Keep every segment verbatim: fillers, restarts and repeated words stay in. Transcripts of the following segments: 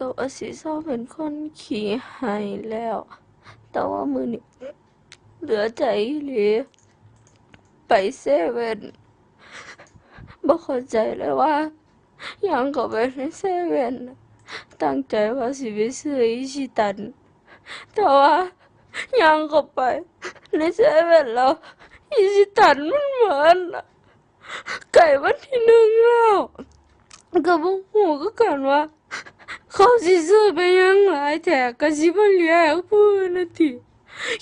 ก็ว่าสิเซาเป็นคนขี้ไห้แล้ว แต่ว่ามื้อนี้เหลือใจอีหลี ไปเซเว่น บ่เข้าใจเลยว่า ย่างเข้าไปในเซเว่น ตั้งใจว่าสิไปซื้ออิชิตัน แต่ว่าย่างเข้าไปในเซเว่นแล้ว อิชิตันมันหมด ใกล้วันที่หนึ่งแล้ว ก็บ่ฮู้คือกันว่า เขาสิซื้อไปหยังหลายแท้ ก็สิบ่เหลือให้ผู้อื่นนะติ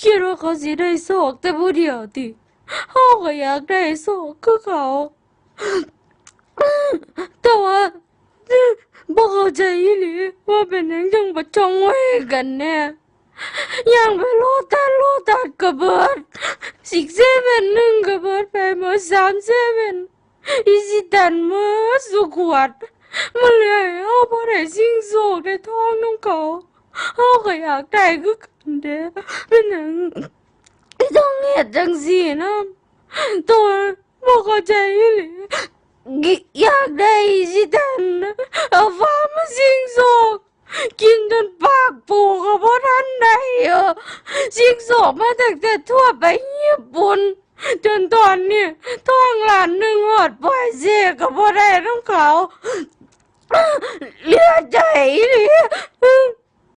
คิดว่าเขาสิได้โชคแต่ผู้เดียวติ เฮาก็อยากได้โชคคือเขา แต่ว่า บ่เข้าใจอีหลีว่าเป็นหยังจั่งบ่จ่องไว้กันแน่ ย่างไปโลตัส โลตัสก็เบิด อีกเซเว่นหนึ่งก็เบิดไป หมดสามเซเว่น อิชิตันหมดซุขวด มันเหลือให้เฮาบ่ได้ชิงโชคได้ทองนำเขา เฮาก็อยากได้คือกันเด้ เป็นหยังต้องเฮ็ดจั่งซี้นำ โต บ่เข้าใจอีหลี กิ- อยากได้อิชิตัน เอาฟ้ามาชิงโชค กินจนปากปูก็บ่ทันได้ เออ ชิงโชคมาตั้งแต่ทั่วไปญี่ปุ่น จนตอนนี้ ทองล้านหนึ่งฮอดปอยเซก็บ่ได้นำเขา เหลือใจอีหลี